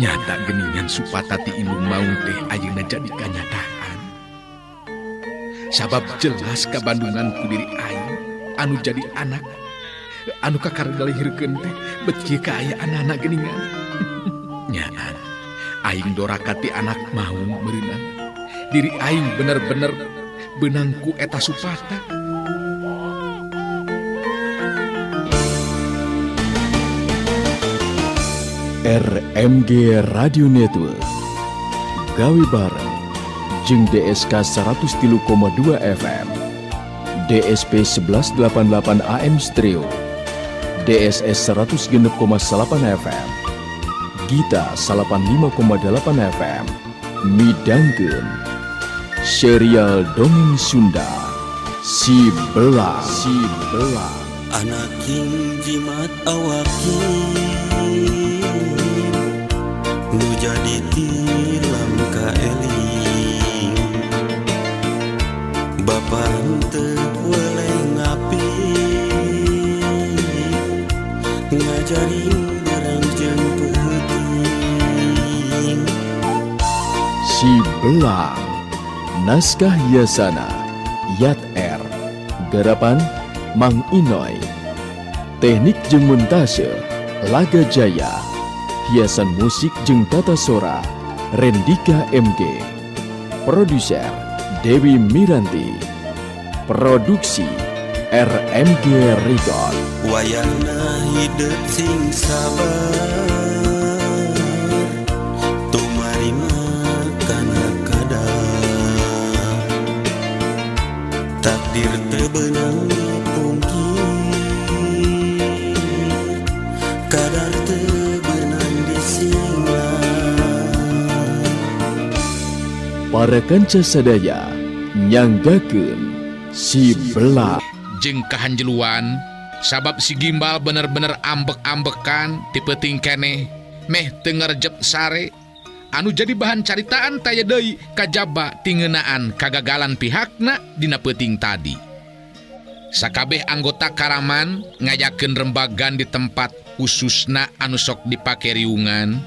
Nyata geningan Supata ti indung maung teh ayeuna jadi kanyataan. Sabab jelas kabandungan ku diri aing anu jadi anak anu kakara dilahirkeun teh bet kieu kaayaan anak geningan. Nyaan aing doraka ti anak maung meureunang. Diri aing bener-bener beunang ku eta Supata. RMG Radio Network gawe bareng jeung DSK 103,2 FM, DSP 1188 AM Stereo, DSS 106,8 FM, Gita 85,8 FM, midangkeun serial dongeng Sunda Si Belang. Si Belang. Anak king jimat awakin nu jadi tilam kaeling, bapa henteu weleh ngapi ngajarin barang jeung peuting. Si Belang, naskah Yasana Yat R, garapan Mang Inoy, teknik jeung montase Laga Jaya, hiasan musik jeung tata sora Rendika MG, produser Dewi Miranti, produksi RMG Record. Wayahna hidup sing sabar, tumarima kana kadar, takdir teu beunang dipungkir, kadar teu beunang disinglar. Para kanca sadaya nyanggakeun Si Belang. Jeung kahanjeluan sabab si Gimbal bener-bener ambek-ambekan ti peuting keneh meh teu ngarejep sare anu jadi bahan caritaan taya deui kajaba tingeunaan kagagalan pihakna dina peuting tadi. Sakabeh anggota Karaman ngayakeun rembagan di tempat khususna anu sok dipake riungan,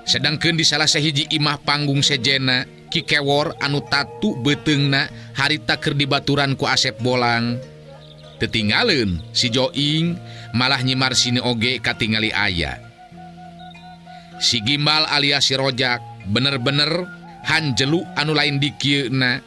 sedangkeun di salah sahiji imah panggung sejena Ki Kewor anu tatu beuteungna harita keur dibaturan ku Asep Bolang. Tetinggaleun si Joing malah nyimar sini oge katingali aya. Si Gimbal alias si Rojak bener-bener hanjelu anu lain dikieuna.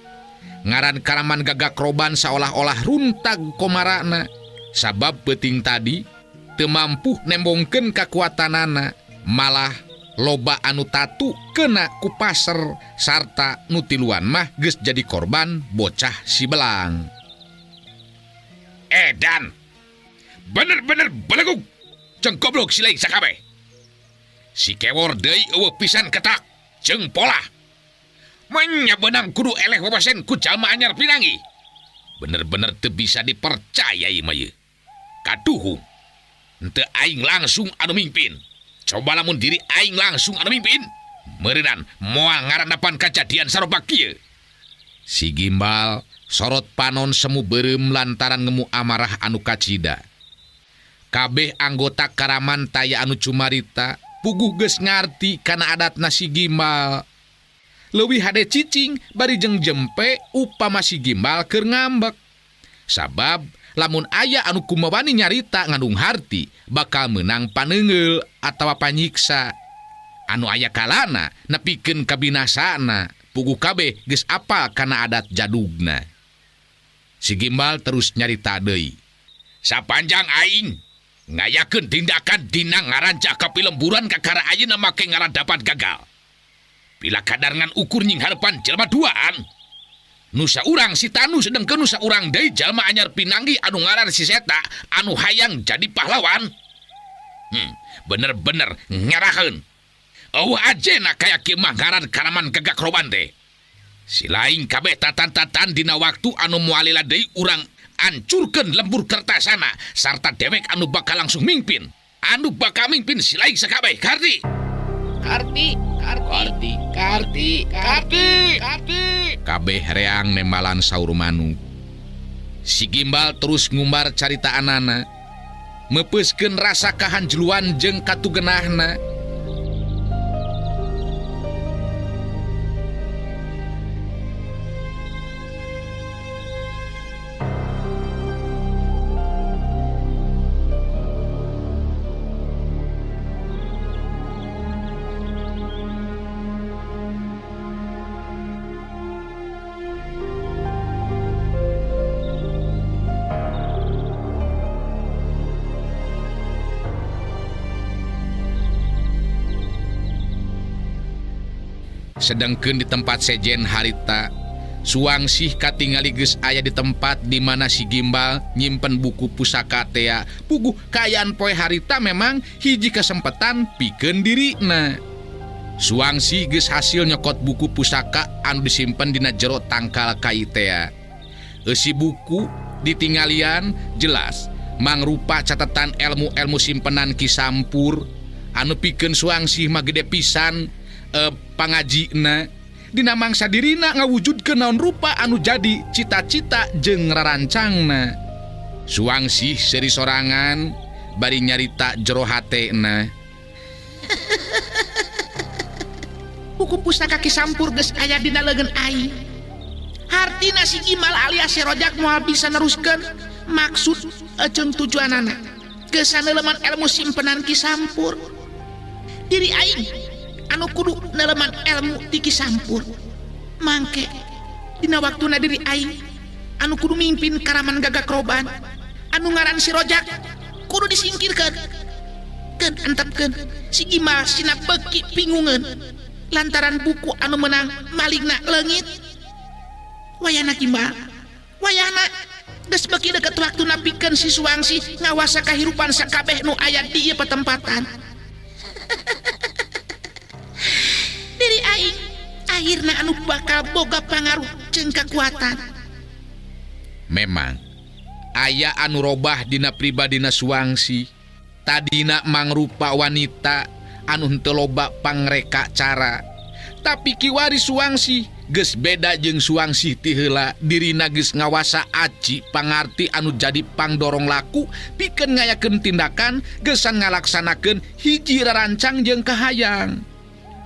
Ngaran Karaman gagak roban seolah-olah runtag komarana. Sabab peuting tadi teu mampu nembongkeun kakuatanana, malah loba anu tatu kena ku paser sarta nu tiluan mah geus jadi korban bocah si Belang. Edan, bener-bener belegug jeung goblok si lain sakabeh. Si Kewor deui eueuh pisan ketak jeung pola. Menya benang kudu eleh wawasen ku jalma anyar pinangi. Bener-bener teu bisa dipercaya ieu mah ieu. Kaduhung henteu aing langsung anu mimpin. Coba lamun diri aing langsung anu mimpin, meureunan moal ngarandapan kajadian sarupa kieu. Si Gimbal sorot panon semu beureum lantaran ngemu amarah anu kacida. Kabeh anggota Karaman taya anu cumarita puguh geus ngarti kana adatna si Gimbal. Leuwih hade cicing bari jeung jempe upama si Gimbal keur ngambek. Sabab lamun aya anu kumawani nyarita ngandung harti bakal meunang paneungeul atawa panyiksa. Anu aya kalana nepikeun kabinasana, puguh kabeh geus apal kana adat jadugna. Si Gimbal terus nyarita deui. Sapanjang aing ngayakeun tindakan dina ngaran jaka pilemburan kakara ayeuna make ngaran dapat gagal. Bila kadarngan ukur nying harepan jelema duaan. Nusa urang si Tanu sedengkeun nusa urang deui jalma anyar pinanggi anu ngaran si Seta anu hayang jadi pahlawan. Bener-bener ngerakeun. Eueuh ajena kaya kieu mah ngaran Karaman gagak roban teh. Si lain kabeh tatan-tatan dina waktu anu moal lila deui urang ancurkeun lembur kertasana sarta dewek anu bakal langsung mimpin. Anu bakal mimpin si lain sakabeh. Karti. Karti, Karti, Karti, Karti, Karti. Kabeh reang nembalan saur manuk. Si Gimbal terus ngumbar caritaanana, meupeuskeun rasa kahanjeluan jeung katugenahna. Sedangkeun di tempat sejen harita, Suangsih katingali geus aya di tempat di mana si Gimbal nyimpen buku pusaka tea. Puguh kaayaan poe harita memang hiji kesempatan pikeun dirina. Suangsih geus hasil nyokot buku pusaka anu disimpen dina jero tangkal kai tea. Eusi buku ditinggalian jelas mangrupa catatan ilmu-ilmu simpenan Ki Sampur anu pikeun Suangsih mah gede pisan pangajina. Dina mangsa dirina ngawujudkeun naon rupa anu jadi cita-cita jeung rarancangna. Suangsih seuri sorangan bari nyarita jero hatena. Buku pusaka Ki Sampur geus aya dina leungeun aing. Hartina si Gimbal alias si Rojak moal bisa neruskeun maksud jeung tujuanana. Geus saneuleman ilmu simpenan Ki Sampur. Diri aing anu kudu neleman ilmu ti Ki Sampur. Mangke dina waktuna diri aing anu kudu mimpin karaman gagak roban anu ngaran si Rojak kudu disingkirkeun. Keun antepkeun si Gimbal sina beuki bingungeun lantaran buku anu menang malingna leungit. Wayahna Gimbal, wayahna geus beuki deket waktuna pikeun si Suangsih ngawasa kahirupan sakabeh nu aya di ieu patempatan. Diri aing akhirna anu bakal boga pangaruh jeung kakuatan. Memang aya anu robah dina pribadina Suangsih. Tadina mangrupa wanita anu henteu loba pangreka cara. Tapi kiwari Suangsih geus beda jeung Suangsih ti heula. Dirina geus ngawasa aci pangarti anu jadi pangdorong laku pikeun ngayakeun tindakan geusan ngalaksanakeun hiji rarancang jeung kahayang.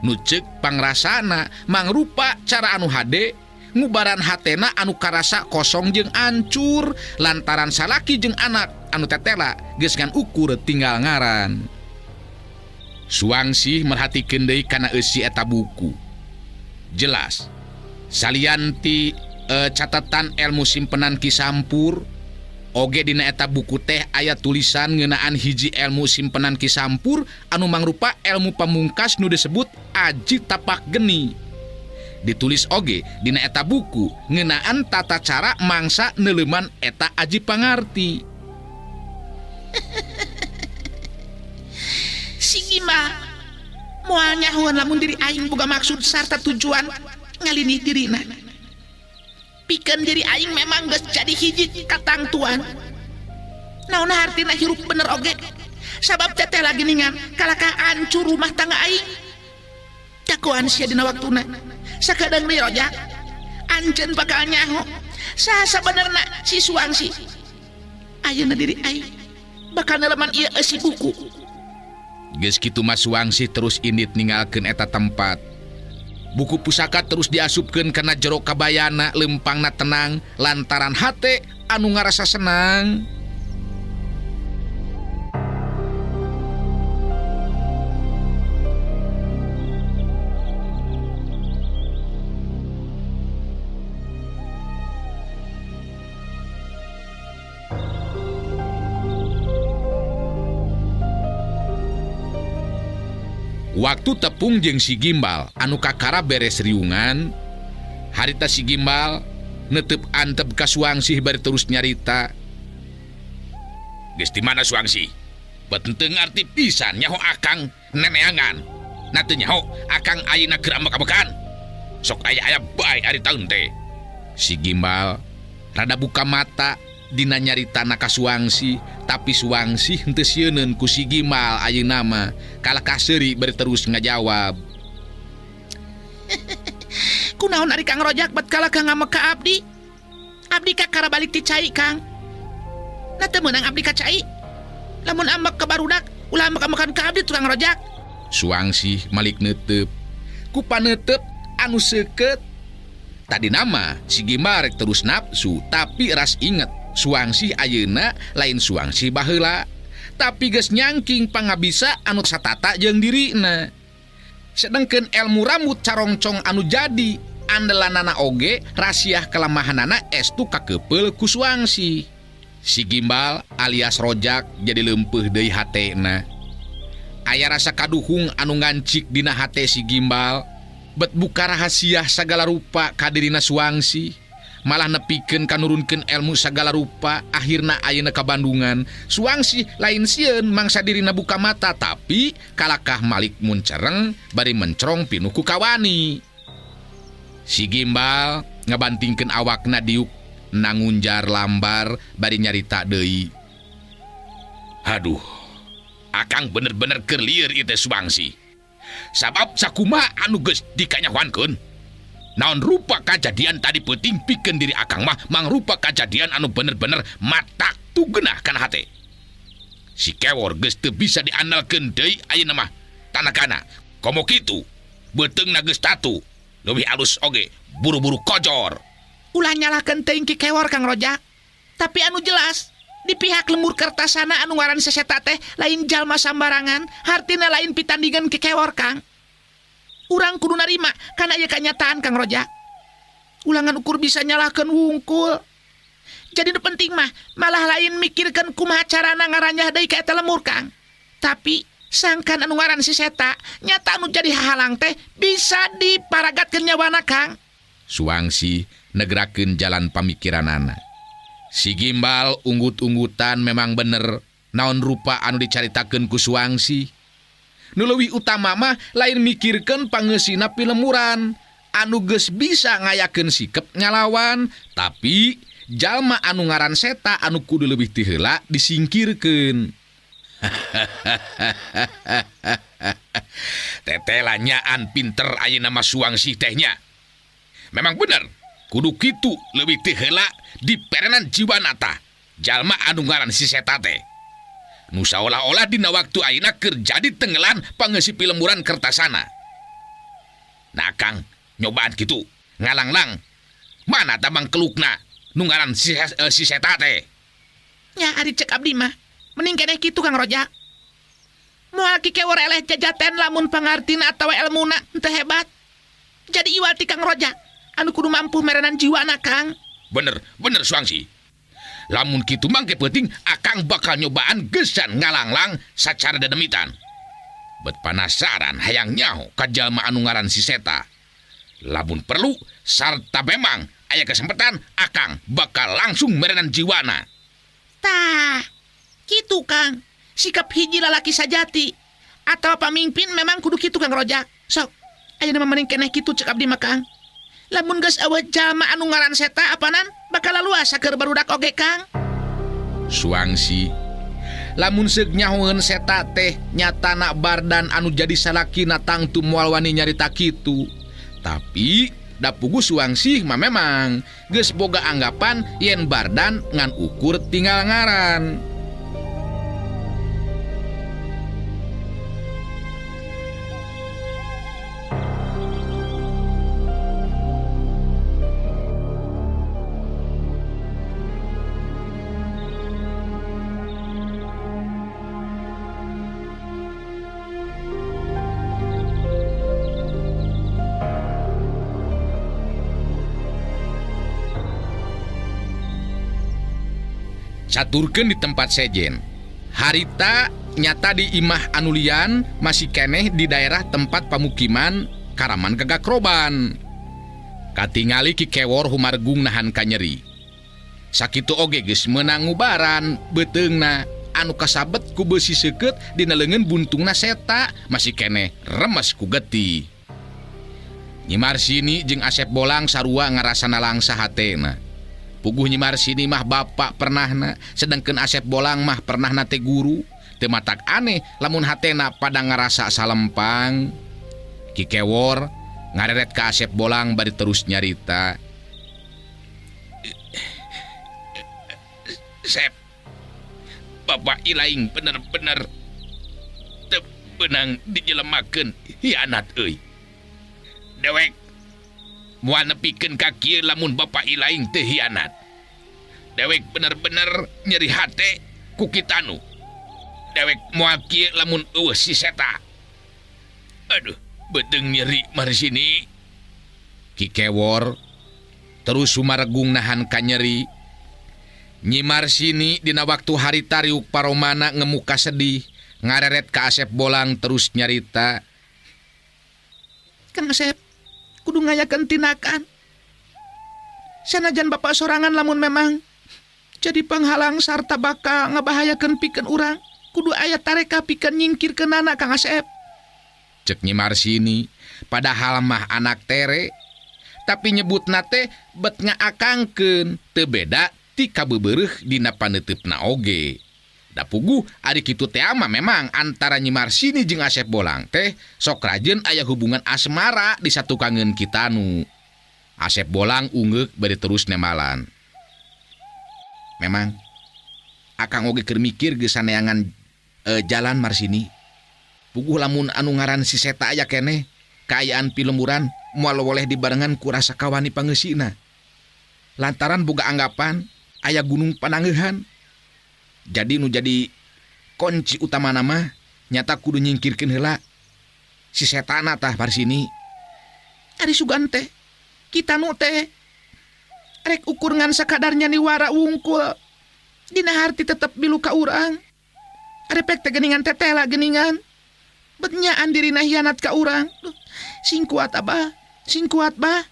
Nu ceuk pangrasana mangrupa cara anu hade ngubaran hatena anu karasa kosong jeung ancur lantaran salaki jeung anak anu tetela geus ngan ukur tinggal ngaran. Suangsih merhatikeun deui kana eusi eta buku. Jelas salianti catatan ilmu simpenan Ki Sampur oge dina eta buku teh aya tulisan ngeunaan hiji ilmu simpenan Ki Sampur anu mangrupa ilmu pamungkas nu disebut Aji Tapak Geni. Ditulis oge dina eta buku ngeunaan tata cara mangsa neuleuman eta aji pangarti. Si Gimbal moal nyahoan lamun diri aing boga maksud sarta tujuan ngalinih dirina. Pikeun diri aing memang geus jadi hiji katangtuan. Naon hartina hirup bener oge. Sabab teteh lagi ningan kalakah ancur rumah tangga aing. Jagoan sia dina waktuna. Sakedeung deui Rojak. Anjeun bakal nyaho. Saha sabenerna si Suangsih. Ayeuna diri aing bakal neleman ieu eusi buku. Geus kitu mah Suangsih terus indit ninggalkeun eta tempat. Buku pusaka terus diasupkeun kana jero kabayana lempangna tenang lantaran hate anu ngarasa senang. Waktu tepung jeung si Gimbal anu kakara beres riungan, harita si Gimbal netep antep ka Suangsih bari terus nyarita. Geus di mana Suangsih? Bet henteu ngarti pisan nyaho akang neneangan. Na teu nyaho akang ayeuna keur ambek-ambekan. Sok aya-aya bae ari taun teh. Si Gimbal rada buka mata dina nyaritana ka Suangsih, tapi Suangsih henteu sieuneun ku si Gimbal ayeuna mah. Kalah kaseuri bari terus ngajawab. Kunaon ari Kang Rojak bet kalah ka ngamek ka abdi? Abdi kakara balik ti cai Kang. Na teu meunang abdi ka cai. Lamun ambek ka barudak, ulah ambek-ambekan ka abdi tukang Rojak. Suangsih malik neuteup. Ku paneuteup anu seukeut. Tadi nama si Gimbal rek terus nafsu, tapi ras inget Suangsih ayeuna lain Suangsih baheula. Tapi geus nyangking pangabisa anu satata jeung dirina. Sedengkeun ilmu rambut carongcong anu jadi andelanana oge rasiah kelemahanana estu kakepeul ku Suangsih. Si Gimbal alias Rojak jadi leumpeuh deui hatena. Aya rasa kaduhung anu ngancik dina hate si Gimbal. Bet buka rahasia sagala rupa ka dirina Suangsi. Malah nepikeun kanurunkeun ilmu sagala rupa akhirna ayeuna ka Bandungan. Suangsi lain sieun mangsa dirina buka mata tapi kalakah Malik muncereng bari mencerong pinuh ku kawani. Si Gimbal ngabantingkeun awakna diuk nangunjar lambar bari nyarita deui. Aduh, akang bener-bener keur lieur ieu teh Suangsi. Sabab sakumaha anu geus dikanyahoankeun. Naon rupa kajadian tadi peuting pikeun diri akang mah mangrupa kajadian anu bener-bener matak tugenah kana hate. Si Kewor geus teu bisa diandalkeun deui ayeuna mah tanakana. Komo kitu beuteungna geus tatu. Leuwih alus oge buru-buru kojor. Ulah nyalahkeun teuing Ki Kewor Kang Rojak. Tapi anu jelas di pihak lembur Kertasana anu ngaran seseta teh lain jalma sambarangan, hartina lain pitandingan Ki Kewor Kang. Urang kudu narima kana ieu kanyataan Kang Rojak. Ulangan ukur bisa nyalahkeun wungkul. Jadi nu penting mah malah lain mikirkeun kumaha carana ngaranyah deui ka eta lemur Kang. Tapi sangkan anu ngaran si seta nyata anu jadi hahalang teh bisa diparagatkeun nyawana Kang. Suangsi negrakeun jalan pamikiranana. Si Gimbal unggut-unggutan memang bener naon rupa anu dicaritakeun ku Suangsi. Nu leuwih utama mah lain mikirkeun pangeusina pilemuran anu geus bisa ngayakeun sikep ngalawan, tapi jalma anu ngaran seta anu kudu leuwih ti heula disingkirkeun. Teteh nyaan pinter ayeuna mah Suangsi teh nya. Memang bener, kudu kitu leuwih ti heula diperenan jiwana tah jalma anu ngaran si seta teh. Nu saolah-olah dina waktu ayeuna keur jadi tenggelan pangeusi pilemburan Kertasana. Nah Kang, nyobaan kitu, ngalanglang. Mana tambang kelukna nu ngaran si seta teh? Nya ari cek abdi mah, mending keneh kitu Kang Rojak. Moal Ki Kewor eleh jajaten lamun pangartina atawa elmuna teu hebat. Jadi iwal ti Kang Rojak anu kudu mampu merenan jiwana Kang. Bener, bener Suangsi. Lamun kitu mangke peuting akang bakal nyobaan gesan ngalanglang sacara dedemitan. Bet panasaran hayang nyaho ka jalma anu ngaran si seta. Lamun perlu sarta memang aya kesempatan akang bakal langsung merenan jiwana. Tah, kitu Kang. Sikap hiji lalaki sajati atau pamimpin memang kudu kitu Kang Rojak. Sok, ayeuna mah mending keneh kitu cek abdi mah Kang. Lamun geus awet jalma anu ngaran seta apanan bakal laluasa keur barudak oge Kang. Suangsi lamun seug nyahoeun seta teh nyatana Bardan anu jadi salakina tangtu moal wani nyarita kitu. Tapi da puguh Suangsi mah memang geus boga anggapan yen Bardan ngan ukur tinggal ngaran. Caturkeun di tempat sejen. Harita nyata di imah anulian masih keneh di daerah tempat pamukiman Karaman Gagakroban. Katingali Ki Kewor humargung nahan kanyeri. Sakitu oge geus meunang ngubaran beuteungna anu kasabet ku beusi seukeut dina leungeun buntungna seta masih keneh remes ku getih. Nyi Marsini jeung Asep Bolang sarua ngarasana langsa hatena. Puguh Nyi Marsini mah bapak pernahna, sedangkeun Asep Bolang mah pernahna teh guru. Teu matak aneh lamun hatena pada ngarasa salempang. Ki Kewor ngareret ka Asep Bolang bari terus nyarita. Sep, bapak ilaing bener-bener teu beunang dijelemakeun hianat euy. Dewek moal nepikeun ka kieu lamun bapak ilaing teu hianat. Dewek bener-bener nyeri hate ku kitanu. Dewek moal kieu lamun eueuh si seta. Aduh, beuteung nyeri Marsini. Ki Kewor terus sumaregung nahan kanyeri. Nyi Marsini dina waktu harita riuk paromana ngemuka sedih, ngareret ka Asep Bolang terus nyarita. Kang Asep, Kudu ngayakeun tindakan. Sanajan bapak sorangan lamun memang jadi penghalang sarta bakal ngabahayakeun pikeun urang, kudu aya tareka pikeun nyingkirkeunana Kang Asep. Cek Nyi Marsini, padahal mah anak tere, tapi nyebutna teh bet ngaakangkeun, teu beda ti kabeubeureut dina paneuteup-na oge. Da puguh ari kitu teh mah memang antara Nyi Marsini jeung Asep Bolang teh sok rajeun aya hubungan asmara di satukangeun kitanu. Asep Bolang ungeuk bari terus nemalan. Memang akang oge keur mikir geus saneangan jalan Marsini. Puguh lamun anu ngaran si Seta aya keneh kaayaan pilemburan moal woleh dibarengan ku rasa kawani pangeusina. Lantaran boga anggapan aya gunung panangeuhan. Jadi nu jadi kunci utama nama nyata kudu nyingkirkeun heula si setana tah Marsini. Ari sugan teh kita nu teh rek ukur ngan sakadarnya niwara wungkul dina harti tetep bilu ka urang. Arepek teh geuningan tetela geuningan. Bet nyaan dirina hianat ka urang. Duh, sing kuat abah, sing kuat bah.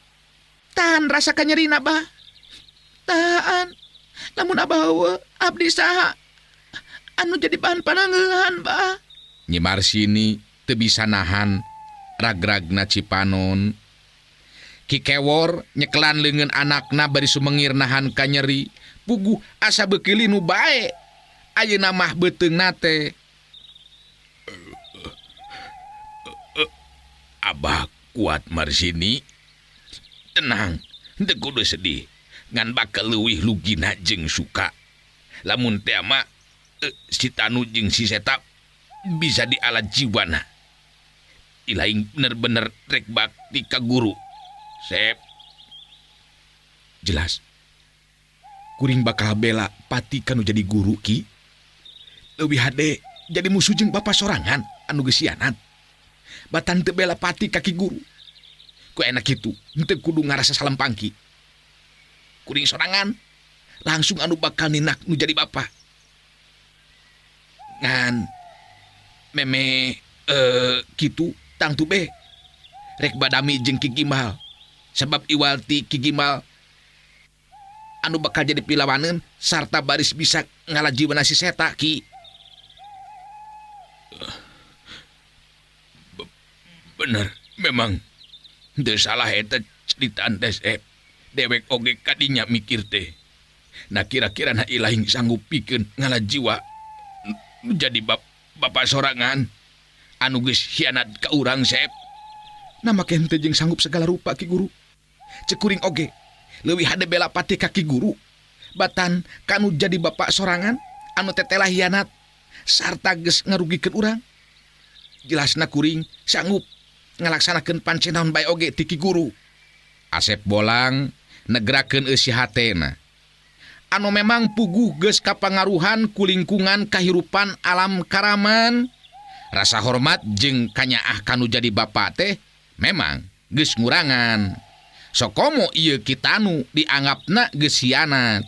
Tahan rasa kanyerina bah. Tahan. Lamun abah eueuh abdi saha anu jadi bahan panangeuhan bah. Nyi Marsini teu bisa nahan ragragna cipanon. Ki Kewor nyekelan leungeun anakna bari sumengir nahan kanyeri. Puguh asa beuki linu bae. Ayeuna mah beuteungna teh. Abah kuat Marsini. Tenang, teu kudu sedih. Ngan bakal leuwih lugina jeung suka. Lamun teh mah si Tanu jeung si Seta bisa diala jiwana. Ilaing bener-bener rek bakti ka guru. Sep. Jelas. Kuring bakal bela pati kanu jadi guru ki. Leuwih hade jadi musuh jeung bapa sorangan anu geus hianat. Batan teu bela pati ka ki guru. Ku enak kitu, henteu kudu ngarasa salempangki. Kuring sorangan langsung anu bakal ninak nu jadi bapa. Ngan meme kitu tangtu be rek badami jeung Ki Gimal. Sebab iwal ti Ki Gimal anu bakal jadi pilawaneun sarta baris bisa ngalajiwana si Seta ki. Bener, memang teu salah eta ceritaan teh Sep. Dewek oge kadinya mikir teh. Nah kira-kira na ilahing sanggup pikeun ngalajiwa jadi bapak sorangan anu geus hianat ka urang Sep. Nah make henteu jeung sanggup segala rupa ki guru. Cek kuring oge leuwih hade bela pati ka ki guru. Batan kanu jadi bapak sorangan anu tetelah hianat sarta geus ngarugikeun urang. Jelasna kuring sanggup ngalaksanakeun pancenaon bae oge ti ki guru. Asep Bolang negrakeun eusi hatena. Anu memang puguh geus kapangaruhan ku lingkungan kahirupan alam karaman. Rasa hormat jeung kanyaah kanu jadi bapa teh memang geus ngurangan. Sokomo ieu kitanu dianggapna geus hianat.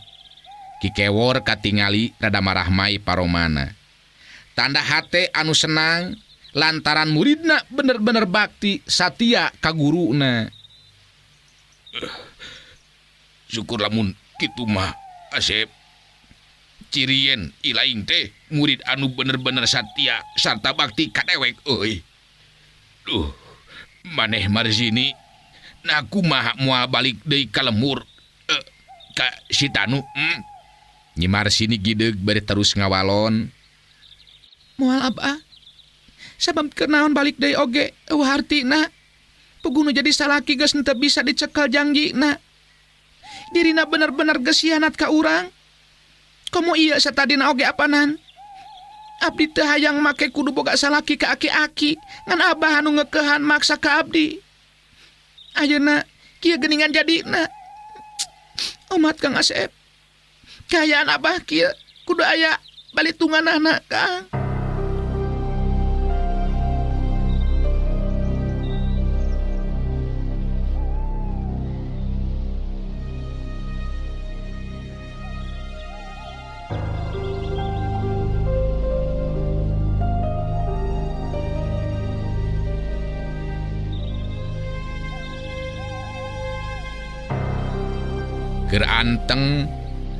Ki Kewor katingali rada marahmai paromana. Tanda hate anu senang lantaran muridna bener-bener bakti satia ka guruna. Syukur lamun kitu mah Asep. Cirien ilaing teh murid anu bener-bener satia sarta bakti ka dewek euy. Duh, maneh Marsini nah kumaha moal balik deui ka lemur ka si Tanu. Nyi Marsini gideug bari terus ngawalon. Moal abah. Sabab keur naon balik deui oge eueuh hartina. Puguh nu jadi salaki geus henteu bisa dicekel jangjina. Dirina bener-bener geus hianat ka urang. Komo ieu satadina oge apanan. Abdi teu hayang make kudu boga salaki ka aki-aki ngan abah anu ngeukehan maksa ka abdi. Ayeuna kieu geuningan jadina. Omat Kang Asep. Kaayaan abah kieu kudu aya balitunganana Kang. Keur anteng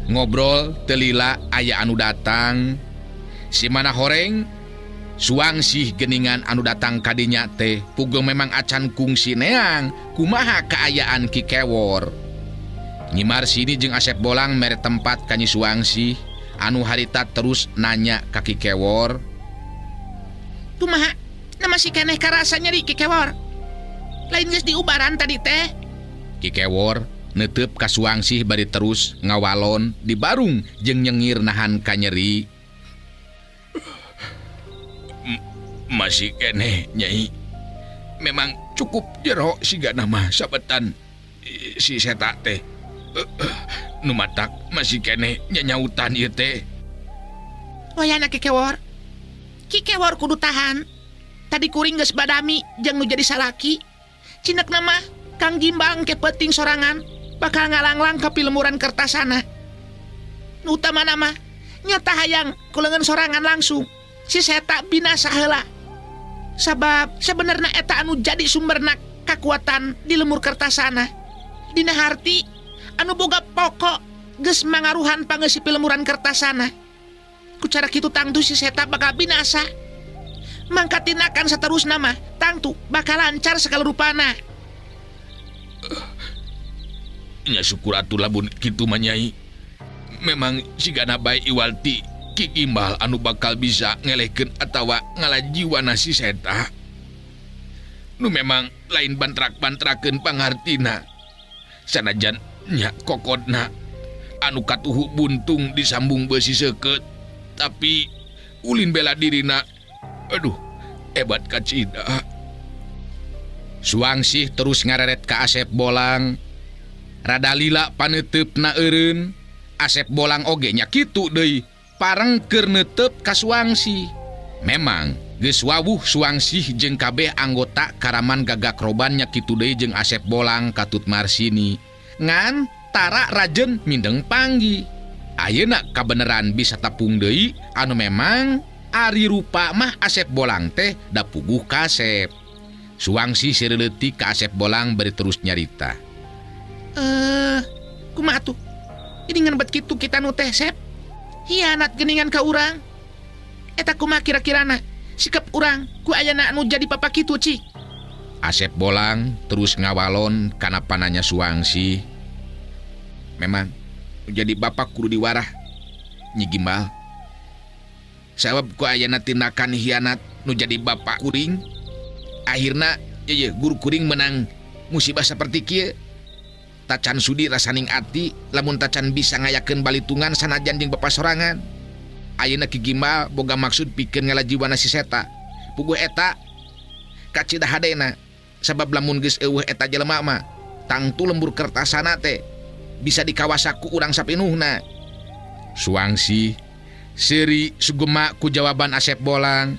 ngobrol telila aya anu datang. Si mana horeng Suangsih geningan anu datang kadinya teh puguh memang acan kungsi neang kumaha kaayaan Ki Kewor. Nyi Marsini jeung Asep Bolang mere tempat ka Nyi Suangsih anu harita terus nanya ka Ki Kewor. Kumaha? Na masih keneh karasa nyeri Ki Kewor. Lain geus diubaran tadi teh. Ki Kewor neuteup ka Suangsih bari terus ngawalon di barung jeung nyengir nahan ka nyeri. Masih keneh Nyai. Memang cukup jero siga nama sabetan si seta teh. Nu matak masih keneh nyanyautan ieu teh. Wayana Ki Kewor. Ki Kewor kudu tahan. Tadi kuring geus badami jeung nu jadi salaki. Cinek nama Kang Gimbal ke peuting sorangan bakal ngalanglang ka pilemuran kertasana. Nu utamana mah nyata hayang kulengan sorangan langsung. Si seta binasa heula. Sabab sebenarnya eta anu jadi sumberna kakuatan di lemur kertasana. Dina harti anu boga pokok geus mangaruhan pangeusi pilemuran kertasana. Ku cara kitu tangtu si seta bakal binasa. Mangka tindakan saterusna mah tangtu bakal lancar segala rupana. Nya syukur atuh lamun kitu mah Nyai. Memang sigana bae iwalti Ki Gimbal anu bakal bisa ngelehkeun atawa ngalajiwana si seta. Nu memang lain bantrak-bantrakeun pangartina. Sanajan nya kokodna anu katuhu buntung disambung beusi seukeut, tapi ulin bela dirina aduh hebat kacida. Suangsih terus ngareret ka Asep Bolang. Rada lila paneuteupna eureun. Asep Bolang oge nya kitu deui. Pareng keur neuteup ka Suangsih. Memang geus wawuh Suangsih jeung kabeh anggota Karaman Gagak Roban nya kitu deui jeung Asep Bolang katut Marsini. Ngan tara rajen mindeng panggi. Ayeuna kabeneran bisa tapung deui anu memang ari rupa mah Asep Bolang teh da puguh kasep. Suangsih seureuletik ka Asep Bolang bari terus nyarita. Kumaha tuh? Ini ngan bet kitu kita nu teh Sep. Hianat geningan ka urang. Eta kumaha kira-kirana sikap urang ku ayana anu jadi papa kitu cik. Asep Bolang terus ngawalon kana pananya Suangsih. Memang jadi bapak kudu diwarah Nyi Gimbal. Sabab ku ayana tindakan hianat nu jadi bapak kuring. Akhirna ye guru kuring menang musibah seperti kieu. Tacan sudi rasaning ati lamun tacan bisa ngayakeun balitungan sanajan jeung bapa sorangan. Ayeuna Ki Gimbal boga maksud pikeun ngalajiwana si seta. Puguh eta kacida hadena sabab lamun geus eueuh eta jelema mah tangtu lembur kertasana teh bisa dikawasaku urang sapinuhna. Suangsih seuri sugema ku jawaban Asep Bolang.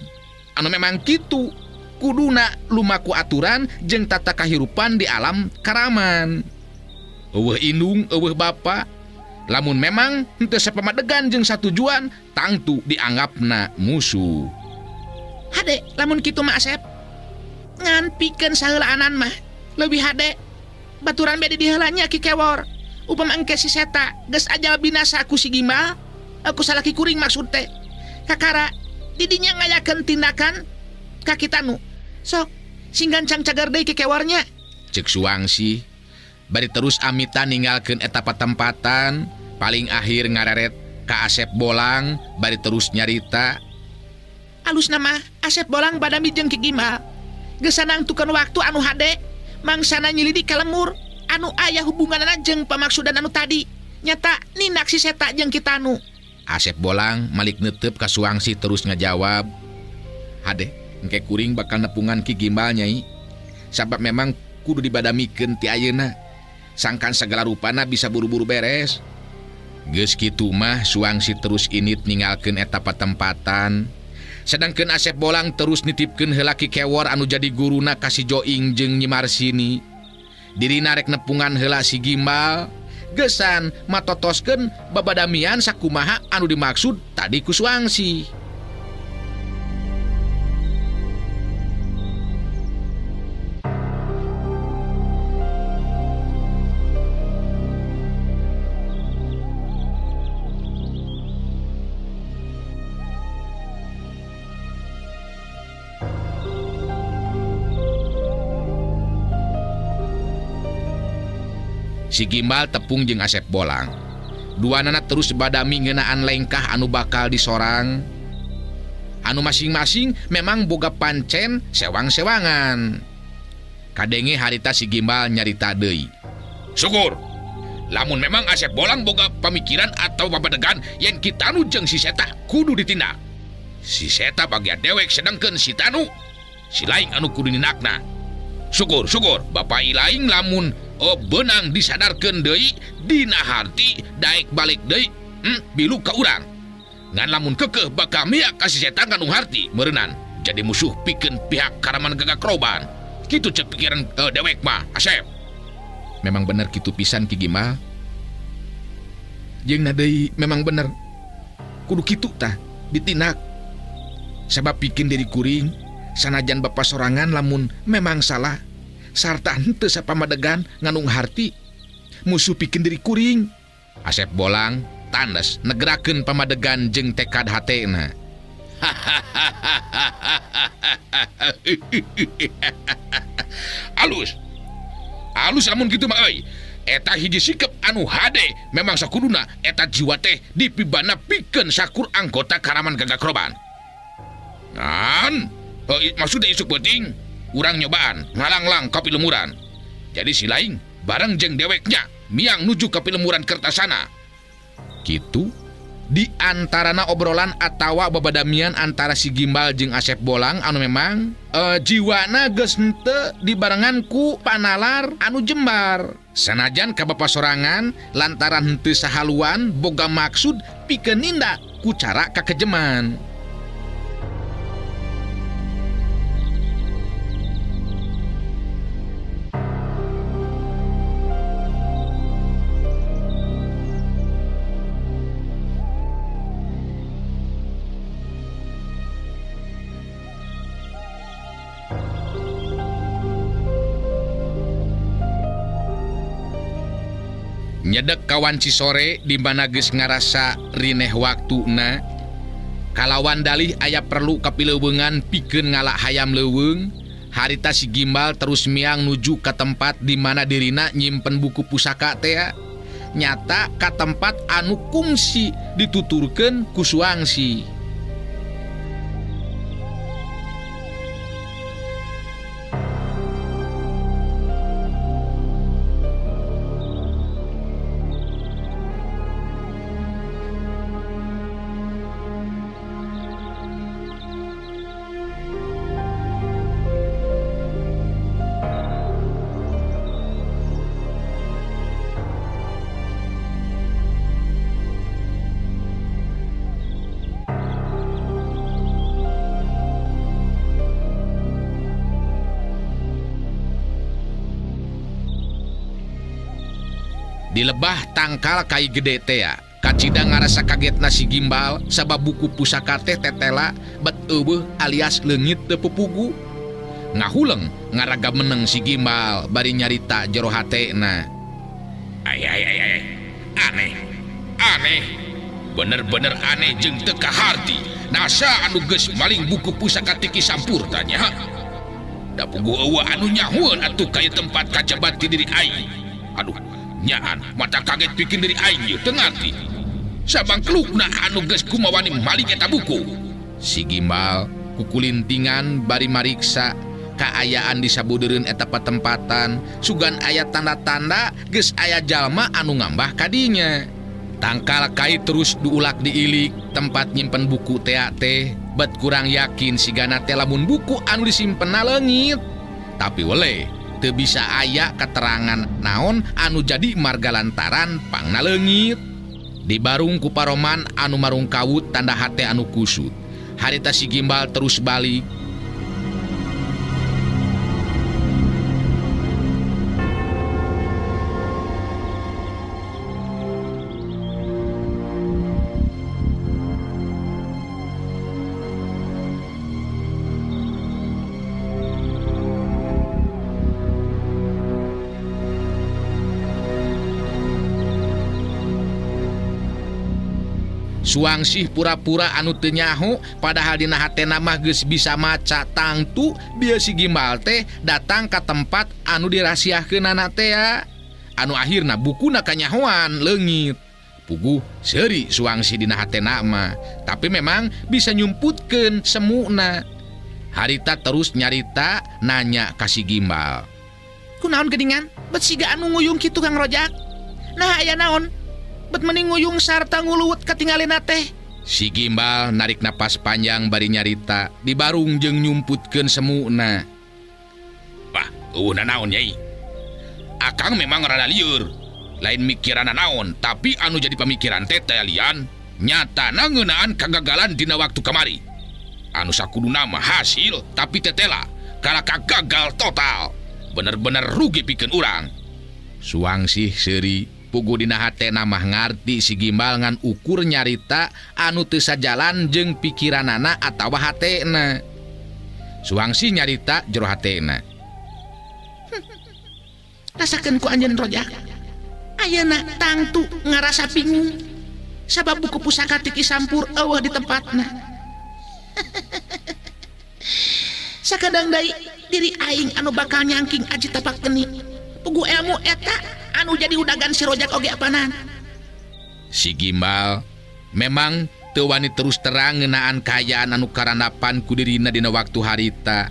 Anu memang kitu kuduna lumaku aturan jeung tata kahirupan di alam karaman. Eueuh indung, eueuh bapa. Lamun memang henteu sapamadegan jeung satujuan, tangtu dianggapna musuh. Hade, lamun kitu mah Asep. Ngan pikeun saheulaanan mah leuwih hade. Baturan bede diheula nya Ki Kewor. Upama engke si seta geus ajal binasa ku si Gimbal, aku salaki kuring maksud teh. Kakara didinya ngayakeun tindakan ka kitanu. Sok sing gancang cagar deui Ki Kewornya. Ceuk Suangsih. Bari terus amita ninggalkeun eta patempatan, paling akhir ngareret ka Asep Bolang bari terus nyarita. Alus nama Asep Bolang badami jeung Ki Gimbal. Geus nangtukeun waktu anu hade, mangsana nyilidik ka lemur anu aya hubunganana jeung pamaksudan anu tadi. Nyata nindak si seta jeung kitanu. Asep Bolang malik neuteup ka Suangsih terus ngajawab. Hade, engke kuring bakal nepungan Ki Gimbal Nyai. Sabab memang kudu dibadamikeun ti ayeuna. Sangkan segala rupana bisa buru-buru beres. Geus kitu mah Suangsih terus init ninggalkeun eta patempatan. Sedangkeun Asep Bolang terus nitipkeun heula Ki Kewor anu jadi guruna ka si Joing jeung Nyi Marsini. Dirina rek nepungan heula si Gimbal, gesan matotoskeun babadamian sakumaha anu dimaksud tadi ku Suangsih. Si Gimbal tepung jeung Asep Bolang. Duanana terus badami ngeunaan lengkah anu bakal disorang. Anu masing-masing memang boga pancen sewang-sewangan. Kadenge harita si Gimbal nyarita deui. Syukur. Lamun memang Asep Bolang boga pamikiran atau papadegan yen Ki Tanu jeung si Seta kudu ditindak. Si Seta bagian dewek sedangkeun si Tanu si laing anu kudu nindakna. Syukur, syukur Bapak Ilaing lamun benang disadarkeun deui dina harti daek balik deui bilu ka urang. Ngan lamun kekeh bakal miak ka si Seta ngandung harti meureunnan jadi musuh pikeun pihak Karaman Gagak Roban. Kitu cek pikiran dewek mah Asep. Memang bener kitu pisan Ki Gimbal. Jeung na deui memang bener kudu kitu tah ditindak. Sabab pikeun diri kuring sanajan bapa sorangan lamun memang salah sarta henteu sapamadegan ngandung harti musuh pikeun diri kuring. Asep Bolang tandes negerakeun pamadegan jeung tekad hatena. Alus. Alus lamun kitu mah euy. Eta hiji sikep anu hade memang sakuduna eta jiwa teh dipibana pikeun sakur anggota Karaman Gagak Roban. Ngan maksudnya isuk penting urang nyobaan ngalanglang ka pilemuran. Jadi si laing bareng jeung deweknya miang nuju ka pilemuran Kertasana. Kitu di antarana obrolan atawa babadamian antara si Gimbal jeung Asep Bolang anu memang jiwana geus henteu dibarengan ku panalar anu jembar. Sanajan ka bapa sorangan lantaran henteu sahaluan boga maksud pikeun nindak ku cara kakejeman. Nyedek kawan Cisore di mana geus ngarasa rineh waktuna kalawan dalih aya perlu kapileuweungan pikeun ngala hayam leuweung. Harita si Gimbal terus miang nuju ka tempat di mana dirina nyimpen buku pusaka teh nyata ka tempat anu kungsi dituturkeun ku Suangsi. Di lebah tangkal kai gede tea, kacida ngarasa kagetna si Gimbal sabab buku pusaka teh tetela bet eueuh alias leungit teu pupugu. Ngahuleng ngaraga meneng si Gimbal bari nyarita jero hatena. Ay ay ay ay, aneh, aneh, bener-bener aneh jeung teu kaharti. Nasa anu geus maling buku pusaka ti Ki Sampur tanya. Da puguh eueuh anu nyahueun atuh ka ieu tempat kajabat ti diri aing. Aduh, nyaan mata kaget bikin diri aing ieu teu ngarti. Sabangklukna anu geus kumawani maling eta buku. Si Gimbal kukulintingan bari mariksa kaayaan di sabudeureun eta patempatan, sugan aya tanda-tanda geus aya jalma anu ngambah kadinya. Tangkal kai terus diulak diilik tempat nyimpen buku tea teh, bet kurang yakin sigana teh lamun buku anu disimpenna leungit. Tapi weleh teu bisa aya keterangan naon anu jadi marga lantaran pangna leungit. Dibarung ku paroman anu marungkawut tanda hate anu kusut. Harita si Gimbal terus balik. Suangsih pura-pura anu teu nyaho padahal dina hatena mah geus bisa maca tangtu bieu si Gimbal teh datang ka tempat anu dirahasiakeunana teh ya. Anu akhirna bukuna kanyahoan leungit. Puguh seuri Suangsi dina hatena mah, tapi memang bisa nyumputkeun semuna. Harita terus nyarita nanya ka si Gimbal. Kunaon geuningan? Bet siga anu nguyung kitu Kang Rojak. Nah aya naon? Bet mending nguyung sarta nguluwet katingalina teh. Si Gimbal narik napas panjang bari nyarita dibarung jeung nyumputkeun semuna. Wah, eueuh nanaon Nyai? Akang memang rada lieur. Lain mikiran naon, tapi anu jadi pamikiran teh lian nyatana ngeunaan kagagalan dina waktu kamari. Anu sakuduna mah hasil, tapi tetela kalaka gagal total. Bener-bener rugi pikeun urang. Suangsih seuri puguh dina hatena mah ngarti si Gimbal ngan ukur nyarita anu teu sajalan jeung pikiranana atawa hatena. Suangsih nyarita jero hatena. Rasakeun ku anjeun Rojak. Ayeuna tangtu ngarasa bingung sabab buku pusaka ti Ki Sampur eueuh di tempatna. Sakadang deui diri aing anu bakal nyangking aji tapak geni. Puguh ilmu eta anu jadi udagan si Rojak oge apanan. Si Gimbal memang teu wani terus terang ngeunaan kaayaan anu karandapan ku dirina dina waktu harita.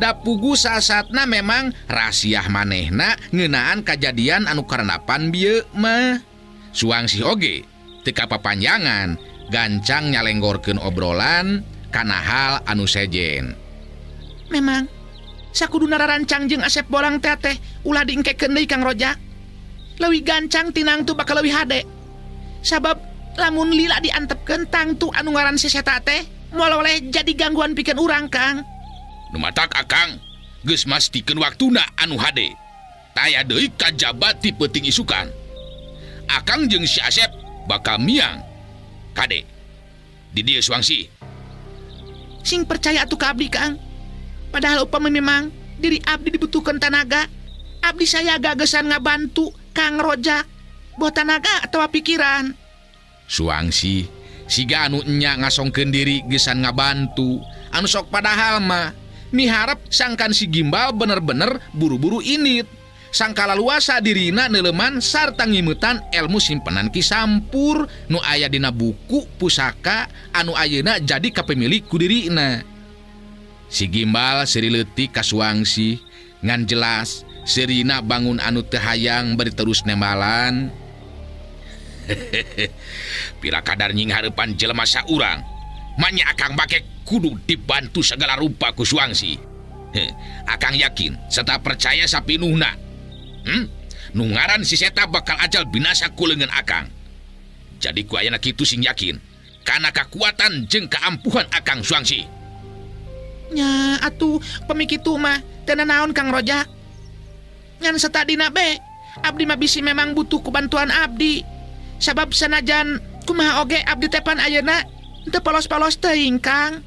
Da puguh sasatna memang rasiah manehna ngeunaan kajadian anu karandapan bieu mah. Suangsih oge teu kapapanjangan gancang nyalenggorkeun obrolan kana hal anu sejen. Memang sakuduna rarancang jeung Asep Bolang teh teh ulah diengkekeun deui Kang Rojak. Leuwih gancang tinang tu bakal leuwih hade. Sabab lamun lila diantepkeun tangtu anu ngaran si seta teh moal oleh jadi gangguan pikeun urang Kang. Nu matak akang geus mastikeun waktuna anu hade. Taya deui kajaba ti peuting isukan. Akang jeung si Asep bakal miang. Kade. Di dieu Suangsi. Sing percaya atuh ka abdi Kang. Padahal upami memang diri abdi dibutuhkan tanaga, abdi saya gagasan ngabantu Kang Rojak. Boh tanaga atawa pikiran. Suangsi siga anu enya ngasongkeun diri gesan ngabantu. Anu sok padahal mah miharep sangkan si Gimbal bener-bener buru-buru init. Sangkala luasa dirina neuleman sarta ngimutan ilmu simpenan Ki Sampur nu aya dina buku pusaka anu ayeuna jadi kapemilik ku dirina. Si Gimbal seuri leutik ka Suangsi ngan jelas seurina bangun anu teu hayang bari terus nembalan. Pira kadar nying hareupan jelema saurang manya akang make kudu dibantu segala rupa ku Suangsi. Akang yakin serta percaya sapinuhna. Nu ngaran si seta bakal ajal binasa ku leungeun akang. Jadi ku ayana kitu sing yakin kana kakuatan jeung kaampuhan akang Suangsi. Nya atuh pemikitu mah teu nanaon Kang Rojak. Ngan satadina be abdi mah bisi memang butuh ku bantuan abdi. Sabab sanajan kumaha oge abdi teh pan ayeuna teu polos-polos teuing Kang.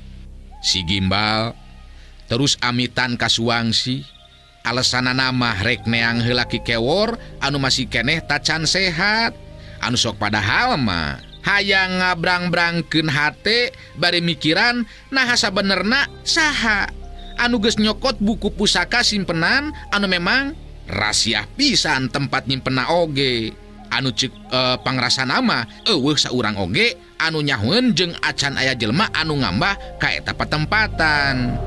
Si Gimbal terus amitan ka Suangsi. Alesanana mah rek neang heula Ki Kewor anu masih keneh tacan sehat. Anu sok padahal mah hayang ngabrang-brangkeun hate bari mikiran naha sabenerna saha anu geus nyokot buku pusaka simpenan anu memang rasiah pisan tempat nyimpenna oge. Anu ceuk pangrasana mah eueuh saurang oge anu nyahoeun jeung acan aya jelema anu ngambah ka eta patempatan.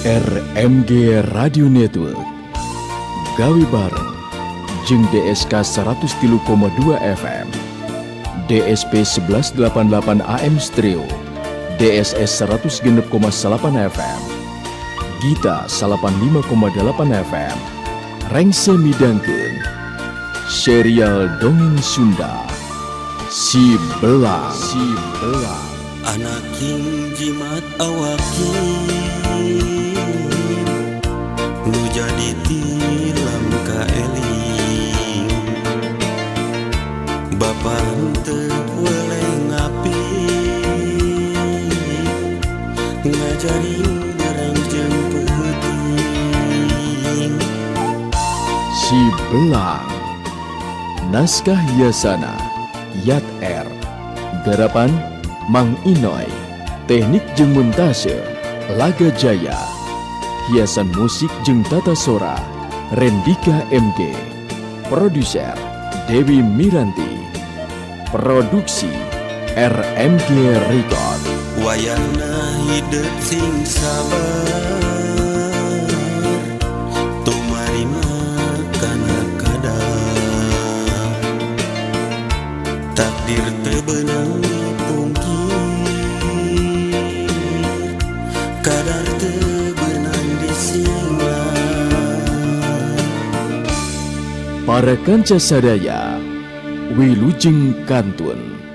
RMG Radio Network gawe bareng jeung DSK 103,2 FM, DSP 1188 AM Stereo, DSS 106,8 FM, Gita 85,8 FM, Rengse midangkeun serial dongeng Sunda Si Belang. Si Belang. Anaking jimat awakin nu jadi tilam kaeling bapa henteu weleh ngapi ngajarin barang jeung peuting. Si Belang. Naskah Yasana Yat R. Garapan Mang Inoy, teknik jeung montase Laga Jaya, hiasan musik jeung tata sora Rendika MG, produser Dewi Miranti, produksi RMG Record. Wayahna hidup sing sabar tumarima kana kadar takdir teu beunang dipungkir kadar teu beunang disinglah. Para kanca sadaya, wilujeng kantun.